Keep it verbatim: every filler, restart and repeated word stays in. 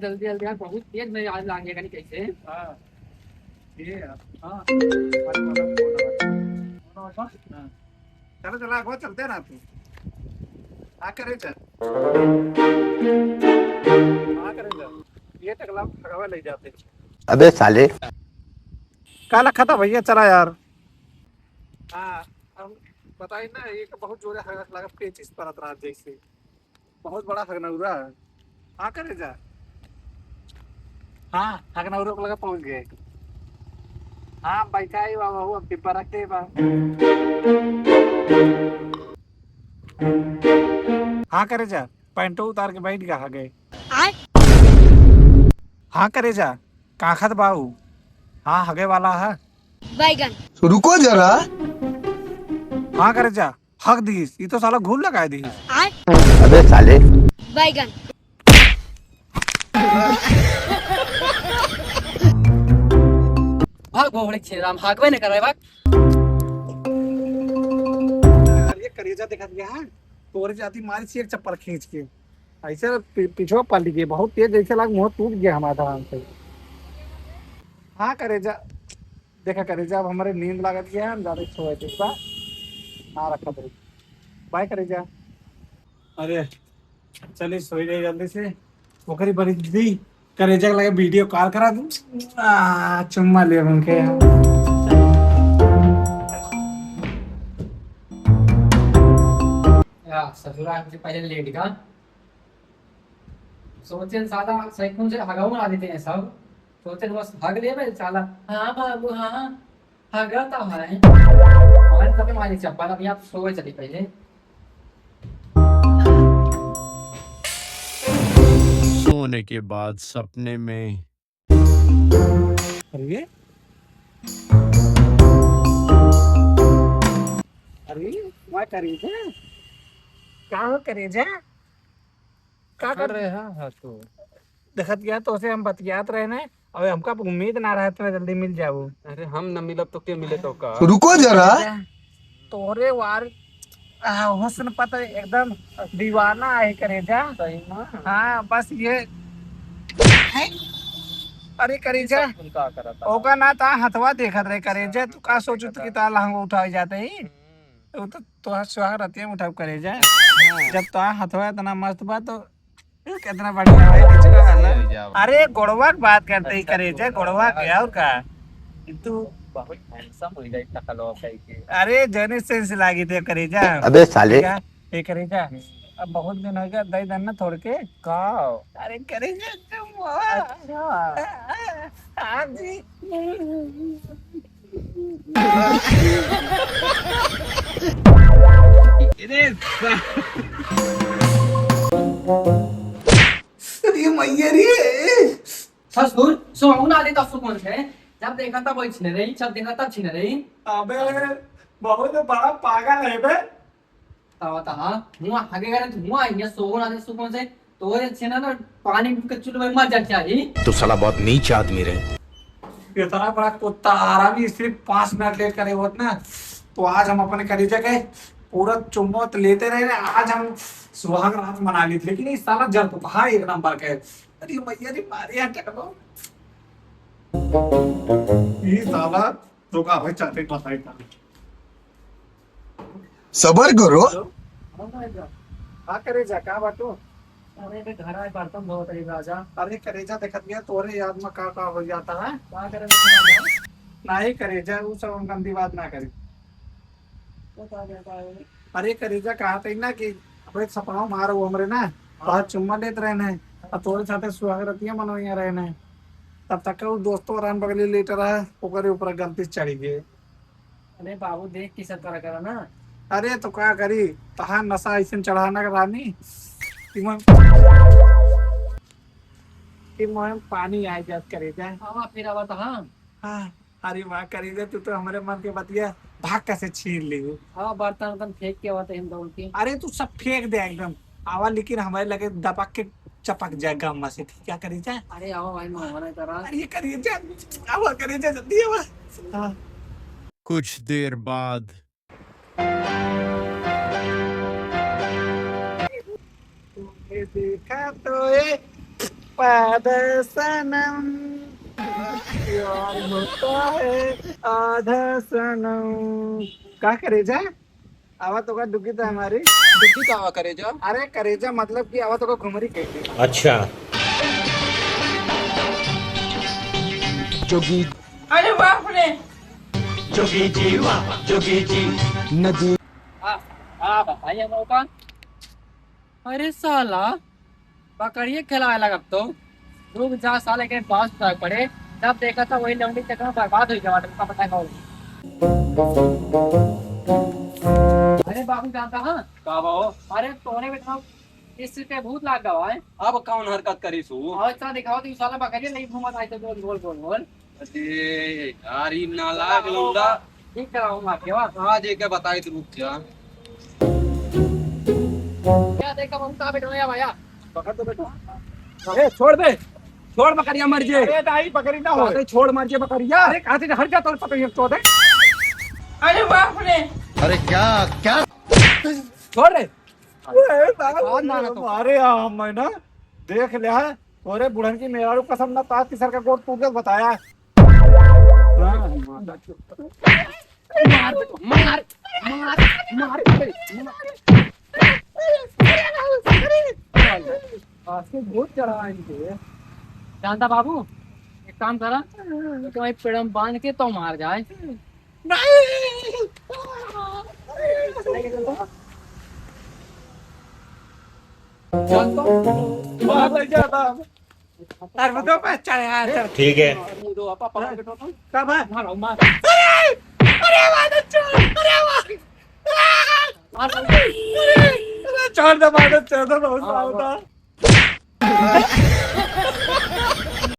जल्दी जल्दी यार, बहुत तेज में आज लागे कहीं कैसे। हाँ, ये यार। हाँ। अरे, मतलब, फोन आ रहा है। फोन आ रहा है। हाँ। चलो, चलो, आगो चलते हैं ना तू। हाँ, करे चल। हाँ, करे चल। ये टकला भगावे ले जाते। अबे साले। काला खाता भैया, चला यार। हाँ, हम बताई ना, ये तो बहुत जोरे हगस लगा, पेचिस परत रहा जैसे। बहुत बड़ा हगनौरा है। हाँ, करे जा। हाँ, हगनौरा को लगा पहुँच गए। हाँ, बैठा ही बा, बाबू, अब डिब्बा रख दे बा। हाँ, करे जा, पैंटो उतार के बैठ गया हगे। आय। हाँ, करे जा, काखत बाऊ। हाँ, हगे वाला है। बैगन। रुको जरा। हाँ, करे जा, हक दीस, ई तो साला घूर लगाए दीस। आय। अबे साले। बैगन। भाग भोभड़ी छे राम, भागबे न करे, भाग। अरे करेजा देखत गया है, तोरे जाती मारी सी एक चप्पल खींच के, ऐसे पि-, पिछवा पलट गए, बहुत तेज, जैसे लाग मुंह टूट गया हमारा धान से। हाँ करेजा, देखा करेजा, अब हमारे नींद लागत गया है, हम जाते सोए, ठीक बा? ना रखा भाई, बाय करेजा। अरे चली सोई रही जल्दी से। ओकरी बड़ी दीदी करेजा के लगे वीडियो कॉल करा दू। आ, चुम्मा ले उनके। या ससुरा हमसे पहले लेट का। सोचे साला सैकड़ों से हगाऊ ना देते हैं सब। सोचे बस हग ले भाई साला। हाँ बाबू, हाँ। हगा तो है। हमारे तब हमारी चप्पल, अभी आप सोए चली पहले। सोने के बाद सपने में। अरे, अरे, वाह करेजा, का हो करेजा? का कर रहे हैं? हाँ, तो देखत गया तो उसे हम बतियात रहे ना, और हमका उम्मीद ना रहे इतना जल्दी मिल जाबू। अरे, हम न मिलब तो के मिले तो का? रुको जरा। तोरे वार, आ, हुस्न पता एकदम दीवाना है करेजा। सही में? हाँ, बस ये है। अरे करेजा, सब कुल का करत है? ओका ना ता हथवा देखत रहे करेजा, तू का सोचत कि ता लहंगा उठावे जाते ही? हम्म। वो तो तोहार सुहाग रतिया में उठाव करेजा। हाँ। जब तोहार हथवा इतना मस्त बा तो कितना बढ़िया भाई, कितना अलग। अरे गोड़वा के बात करते ही करेजा, गोड़वा के और का? तू बहुत handsome हो जाए टकलो कह के। अरे जने सेंस लागी थे करेजा। अबे साले। ठीक है, ए करेजा, अब बहुत दिन हो गया, दई दन ना थोड़ के। का? अरे करेजा तुम। अच्छा। हाँ जी। अरे सा- अरे मैया रे। ससुर, सोहू ना देता सुकून से। जब देखा तब वही छिने रही, जब देखा तब छिने रही। अबे, बहुत बड़ा पागल है बे। तावा ताहा, हुआ हगे करे तो हुआ, ये सोहू ना दे सुकून से। तोरे छिने ना, पानी के चूल्हे में मत जा चाही। तो साला बहुत नीच आदमी रहे। इतना बड़ा कुत्ता हरामी सिर्फ पाँच मिनट लेट करे होत ना, तो आज हम अपने करेजा के पूरा चुम्बो तो लेते रहे ना, आज हम सुहाग रात मना ली थी, लेकिन ये साला जरकुतहा एक नंबर के। अरे मैया रे, मारे यहाँ टकलो। ये साला, रुका भाई, चाहते बताई था। सबर करो। हेलो? हाँ भाई जा। हाँ करेजा, का बाटू? अरे बे, घर आए, बर्तन धोत रही राजा। अरे करेजा, देखत गया तोरे याद में का का हो जाता है। का करे बे? नहीं करेजा, वो सब हम गंदी बात ना करी। तो का जाता है? अरे करेजा, कहा था ना कि अबे सपना मार वो हमरे ना, हाँ। बहुत चुम्मा लेत रहे ना, और तोरे साथे सुहाग रतिया मनोइया रहे ना, तब तक वो दोस्तों आराम बगले लेट रहा, ओकरे ऊपर गलती से चढ़ी गए। अरे बाबू, देख के सब करा करा ना। अरे तो का करी, तहार नशा ऐसे चढ़ाना के रानी, कि मैं, कि मैं पानी आ जात करेजा। आवा फिर आवा तो हाँ। हाँ, अरे वाह करेजा, तू तो हमरे मन के बतिया भाग कैसे छीन ली। हाँ, बर्तन उर्तन फेंक के आवा तो हम दौड़ के। अरे तू सब फेंक दे एकदम, आवा लेकिन हमारे लगे दबक के चपक जाए गम में से, ठीक है करेजा? अरे आवा भाई, मैं हमारा करा। अरे करेजा, आवा करेजा, जल्दी आवा। हाँ। कुछ देर बाद। तूने देखा तो ए, पादा सनम, प्यार होता है आधा सनम। का करेजा? आवा तो का दुखी था हमारी। दुखी का आवा करेजा? अरे करेजा मतलब कि आवा तो का घुमरी कहते हैं। अच्छा। जोगी। अरे बाप रे। जोगी जी वाह, जोगी जी। नदी। हाँ, हाँ, बताइए हम लोग का। अरे साला, बकरिए खिलाए लगब तो। रुक जा साले, के पास जाए पड़े। जब देखा था वही लौंडी चक्कर में बर्बाद हो गया, तुमका पता है कौन। अरे बाबू जानता हाँ? का बाबू? अरे तोरे बेटा इस पे भूत लाग गवा है। अब कौन हरकत करी सू? और इतना दिखाओ तो साला बकरिए नहीं घूमत आए तो गोल, गोल, गोल, गोल। अरे यार, ई नालायक लौंडा। ठीक कराऊंगा आपके, वाह। आज एके बताई तो रुक जा। क्या देखा बाबू, कहाँ बैठो या भैया? पकड़ तो बैठो। ए, छोड़ बे। छोड़ बकरिया मर जे। अरे दाई, बकरी ना हो। अरे छोड़ मर जे बकरिया। अरे कहाँ से हट जा, तोर पकड़िया चोदे। अरे बाप रे। अरे क्या, क्या? छोड़ रे। ए, दाई, और मारा तो। अरे यार, मैं ना देख लिया है। तोरे बुढ़न की मेहरारू कसम ना, तात की सर का गोड़ टूट गया बताया। मार, मार, मार, मार, मार। आज के भूत चढ़ा है इनके। जानता बाबू, एक काम करा, तो वहीं पेड़ में बांध के तो मार जाए। नहीं। चल तो। मार लग जाता। अरे वो तो बस चढ़ यार, चढ़। ठीक है। वो तो आपा पकड़ के तो। कब है? मारो, मार। अरे! अरे, मार दे, चोर! अरे, मार! मार, मार। अरे, अरे, छोड़ दे, मार दे, छोड़ दे, बहुत हाँ, सारा हाँ। था।